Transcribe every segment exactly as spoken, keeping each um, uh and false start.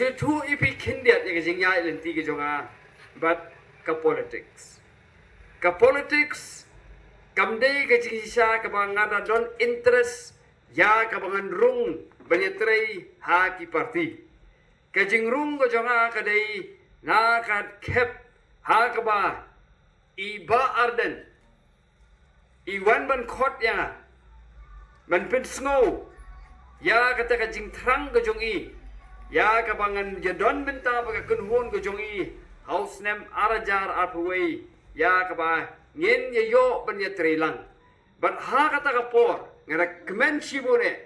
Shu thuh ïa phi khyndiat ïa ka jingïaid lynti ka jong nga bad ka politics. Ka politics kam dei ka jingshisha kaba nga da don interest ïa kaba ngan rung ban ïatrei ha ki party. Ka jingrung ka jong nga ka dei na ka khep ha kaba i Bah Ardent i wan ban khot ïa nga ban pynsngew ïa kata ka jingthrang ka jong i, ïa kaba ngan ïadon bynta bad ka kynhun ka jong i ha u snem ar hajar arphew wei, ïa kaba ngin ïa ïoh ban ïatrei lang. Bad ha kata ka por nga da kmen shibun eh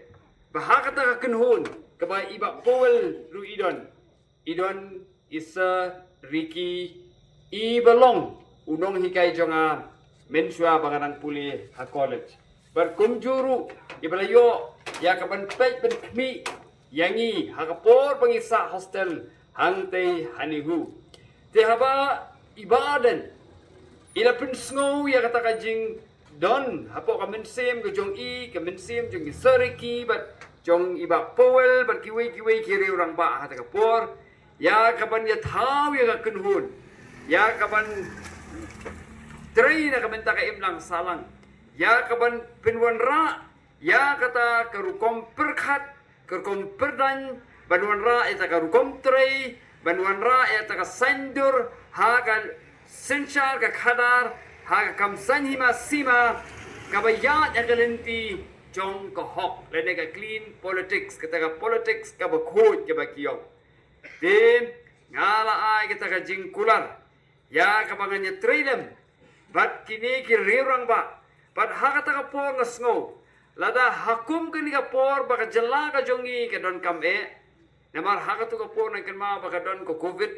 ba ha kata ka kynhun kaba i Bah Powell ruh i don, i don i Sir Ricky, i ba long u nonghikai jong nga mynshuwa ba nga dang pule ha college. Bad kumjuh ruh i ba la ïoh ïa ka ban peit ban khmih ïa ngi ha ka por ba ngi sah hostel hangtei ha NEHU. Te haba i Bah Ardent i la pynsngew ïa kata ka jingdon hapoh ka mynsiem ka jong i, ka mynsiem jong i Sir Ricky bad jong i Bah Powell bad kiwei kiwei ki riew rangbah ha kata ka por, ïa ka ban ïathaw ïa ka kynhun, ïa ka ban trei na ka bynta ka imlang sahlang, ïa ka ban pynwanrah ïa kata ka rukom pyrkhat, ka rukom pyrdaiñ, ban wanrah ïa kata ka rukom trei, ban wanrah ïa kata ka saiñdur ha ka synshar ka khadar, ha ka kam saiñ hima sima kaba ïaid ha ka lynti jong ka hok lane ka clean politics, kata ka politics kaba khuid kaba ki ïong. Te nga la ai kata ka jingkular ïa kaba ngan ïatrei lem bad kine ki riew rangbah. Bad ha kata ka por nga sngew lada ha kum kane ka por ba ka jylla ka jong ngi ka donkam eh. Namar ha katu ka por nang kynmaw ba ka don ka covid,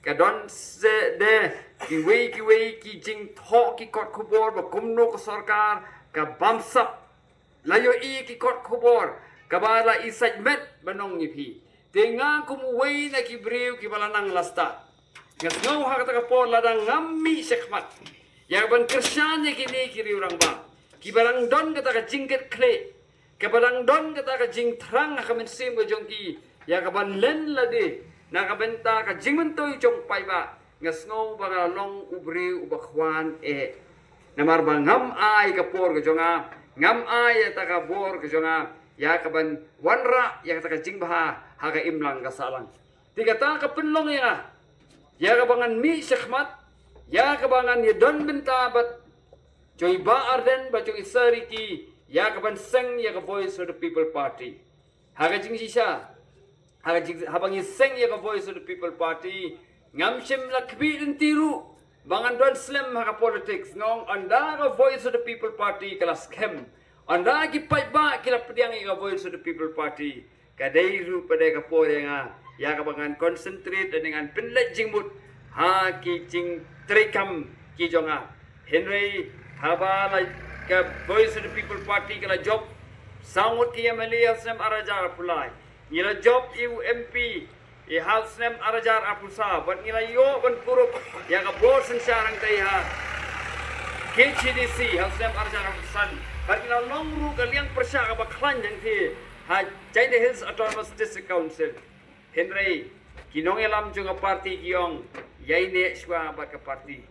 ka don seh de kiwei kiwei ki jingthoh ki kot khubor ba kumno ka sorkar ka bamsap la ïohi ki kot khubor kaba la i sait met ban ong ïa phi. Te nga kum uwei na ki briew kiba la nang la stad, nga sngew ha kata ka por lada ngam mih shakhmat ïa ka ban kyrshan ïa kine ki riew rangbah kiba dang don kata ka jingkitkhlieh, kaba dang don kata ka jingthrang ha ka mynsiem ka jong ki ïa ka ban len lade na ka bynta ka jingmyntoi jong paidbah, nga sngew ba nga long u briew uba khwan eh. Namar ba ngam ai ka por ka jong nga, ngam ai ïa kata ka bor ka jong nga ïa ka ban wanrah ïa kata ka jingbha ha ka imlang ka sahlang. Te kata ka pynlong ïa nga ïa kaba ngan mih shakhmat, ïa kaba ngan ïadon bynta bad jong i Bah Ardent bad jong i Sir Ricky ïa ka ban seng ïa ka Voice of the People Party. Ha ka jingshisha, ha ka jing, haba ngi seng ïa ka Voice of the People Party, ngam shym la khmih lynti ruh ba ngan don slem ha ka politics. Nga ong ynda ka Voice of the People Party ka la skhem, ynda ki paidbah ki la pdiang ïa ka Voice of the People Party, ka dei ruh pat ka por ïa nga ïa kaba ngan concentrate lane ngan pynleit jingmut ha ki jingtreikam ki jong nga. Hynrei haba la ka Voice of the People Party ka la jop saw ngut ki MLA ha u snem ar hajar arphew lai, ngi la jop ïa u MP ïa ha u snem ar hajar arphew saw, bad ngi la ïoh ban kurup ïa ka bor synshar hangtei ha KHADC ha u snem ar hajar arphew san, bad ngi la long ruh ka liang pyrshah kaba khlaiñ hangtei ha Jaintia Hills Autonomous District Council. Hynrei ki nongïalam jong ka party ki ong, ïaineh shuwa bad ka party,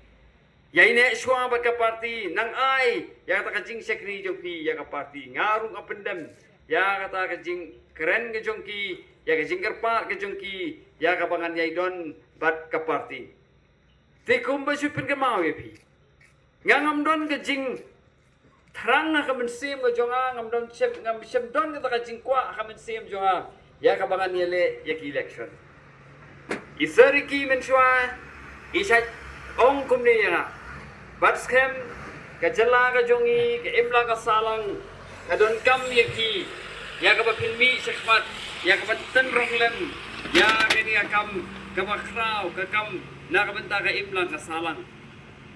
ïaineh shuwa bad ka party, nang ai ïa kata ka jingshakri jong phi ïa ka party. Nga ruh nga pyndem ïa kata ka jingkren ka jong ki, ïa ka jingkyrpad ka jong ki ïa kaba ngan ïai don bad ka party. Te kumba shu pynkynmaw ïa phi, nga ngam don ka jingthrang ha ka mynsiem ka jong nga, ngam don shem, ngam shem don kata ka jingkwah ha ka mynsiem jong nga ïa kaba ngan ïaleh ïa ki election. I Sir Ricky mynshuwa i shait ong kumne ïa nga, bad skhem ka jylla ka jong ngi, ka imlang ka sahlang ka donkam ïa ki, ïa kaba phin mih shakhmat, ïa kaba tynrong lem ïa kane ka kam kaba khraw, ka kam na ka bynta ka imlang ka sahlang.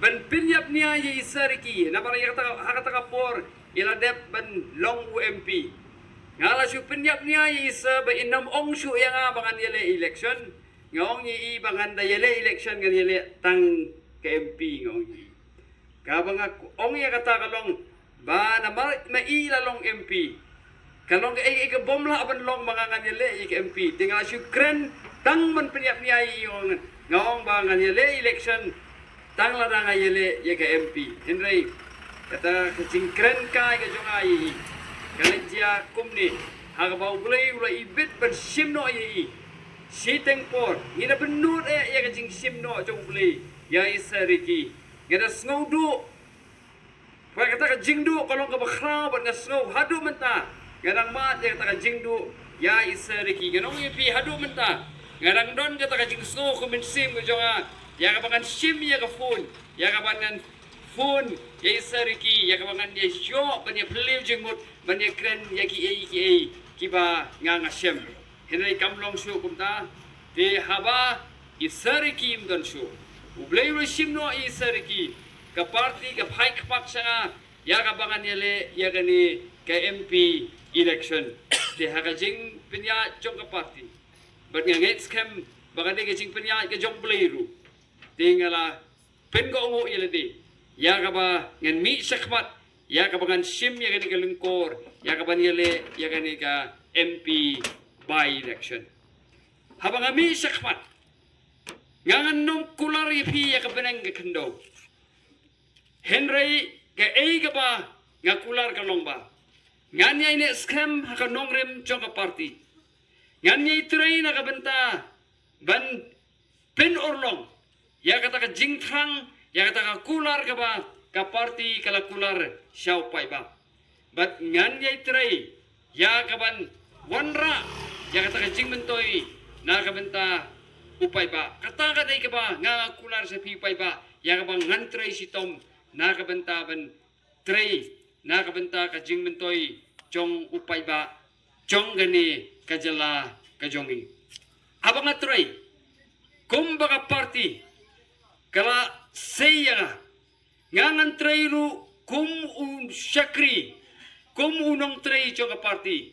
Ban pynïap nia ïa i Sir Ricky, namar ïa kata, ha kata ka por i la dep ban long u MP. Nga la shu pynïap nia ïa i Sir ba in ym ong shuh ïa nga ba ngan ïaleh election. Nga ong ïa i ba ngan da ïaleh election ngan ïaleh tang ka MP, nga ong ïa i. Kaba nga ong ïa kata ka long ba namar ma i la long MP, ka long kaei kaei ka bym lah ban long ba nga ngan ïaleh ïa ka MP. Te nga la shu kren Tang ban pynïap nia ïa i ong, nga ong ba ngan ïaleh election tang lada nga ïaleh ïa ka M P. Hynrei kata ka jingkren kai ka jong nga ïa i ka la jia kumne, ha kaba U Blei u la ibit ban shim noh ïa i. Shiteng por ngi da pynnud eh ïa ka jingshim noh jong U Blei ïa i Sir Ricky. Nga da sngew duh. Ba kata ka jingduh ka long kaba khraw bad nga sngew haduh mynta nga dang mad ïa kata ka jingduh ïa i Sir Ricky. Ngan ong ïa phi, haduh mynta nga dang don kata ka jingsngew ka mynsiem ka jong nga ïa kaba ngan shim ïa ka phone, ïa kaba ngan phone ïa i Sir Ricky, ïa kaba ngan ïa ïoh ban ïa phylliew jingmut, ban ïa kren ïa kiei kiei kiba nga nga shem. Hynrei kam long shuh kumta. Te haba i Sir Ricky im don shuh, U Blei u la shim noh ïa i Sir Ricky, ka party ka phai khmat sha nga ïa kaba ngan ïaleh ïa kane ka M P election. Te ha ka jingpynïaid jong ka party bad nga ngeit skhem ba ka dei ka jingpynïaid ka jong U Blei ruh. Te nga la pynkohnguh ïa lade ïa kaba ngan mih shakhmat, ïa kaba ngan shim ïa kane ka lyngkor, ïa kaba ngan ïaleh ïa kane ka M P by election. Haba nga mih shakhmat, nga ngan nym kular ïa phi ïa ka bneng ka khyndew. Hynrei kaei kaba nga kular ka long ba ngan ïai neh skhem ha ka nongrim jong ka party. Ngan ïai trei na ka bynta ban pynurlong ïa kata ka jingthrang, ïa kata ka kular kaba ka party ka la kular sha u paidbah. Bad ngan ïai trei ïa kaban wanrah ïa kata ka jingmyntoi na ka bynta u paidbah. Kata ka dei kaba nga kular sha phi u paidbah, ïa kaba ngan trei shitom na ka bynta ban trei na ka bynta ka jingmyntoi jong u paidbah jong kane ka jylla ka jong ngi. Haba nga trei kumba ka party ka la sei ïa nga, nga ngan trei ruh kum u shakri, kum u nongtrei jong ka party.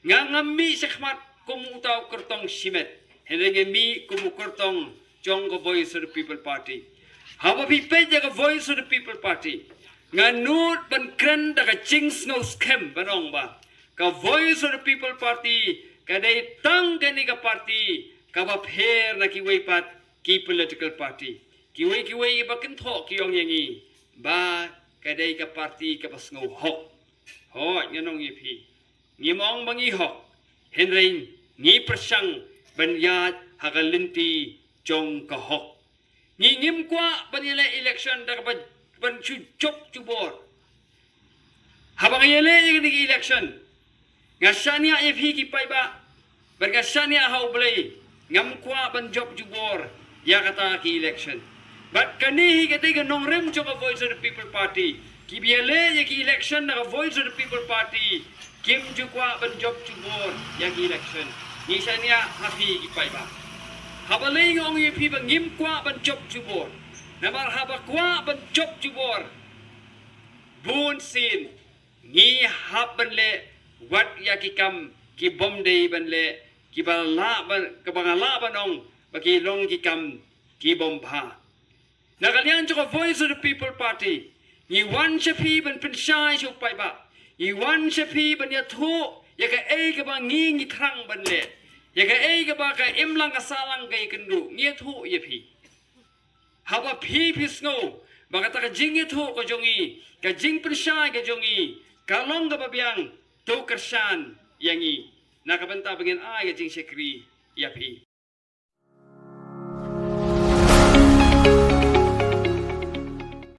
Nga ngam mih shakhmat kum uta u kyrtong shimet, hynrei nga mih kum u kyrtong jong ka Voice of the People Party. Haba phi peit ïa ka Voice of the People Party, nga nud ban kren da ka jingsngew skhem ban ong ba ka Voice of the People Party ka dei tang kane ka party kaba pher na kiwei pat ki political party. Kiwei kiwei ba kynthoh ki ong ïa ngi ba ka dei ka party kaba sngew hok. Hooid, ngan ong ïa phi, ngim ong ba ngi hok, hynrei ngi pyrshang ban ïaid ha ka lynti jong ka hok. Ngi ngim kwah ban ïaleh election da kaba ban shu jop jubor. Haba nga ïaleh ïa kane ka election, nga shaniah ïa phi ki paidbah bad nga shaniah ha U Blei, ngam kwah ban jop jubor ïa kata ki election. Bad kane hi ka dei ka nongrim jong ka Voice of the People Party. Kiba ïaleh ïa ki election na ka Voice of the People Party kim ju kwah ban jop jubor ïa ki election. Ngi shaniah ha phi ki paidbah. Haba lei nga ong ïa phi ba ngim kwah ban jop jubor, namar haba kwah ban jop jubor, bun sien ngi hap ban leh wat ïa ki kam ki bym dei ban leh, kiba lah ban, kaba nga lah ban ong ba ki long ki kam ki bym bha. Na ka liang jong ka Voice of the People Party, ngi wan sha phi ban pynshai sha u paidbah. Ngi wan sha phi ban ïathuh ïa kaei kaba ngi ngi thrang ban leh, ïa kaei kaba ka imlang ka sahlang ka ïakynduh, ngi ïathuh ïa phi. Haba phi phi sngew ba kata ka jingïathuh ka jong ngi, ka jingpynshai ka jong ngi ka long kaba biang, to kyrshan ïa ngi na ka bynta ba ngin ai ka jingshakri ïa phi.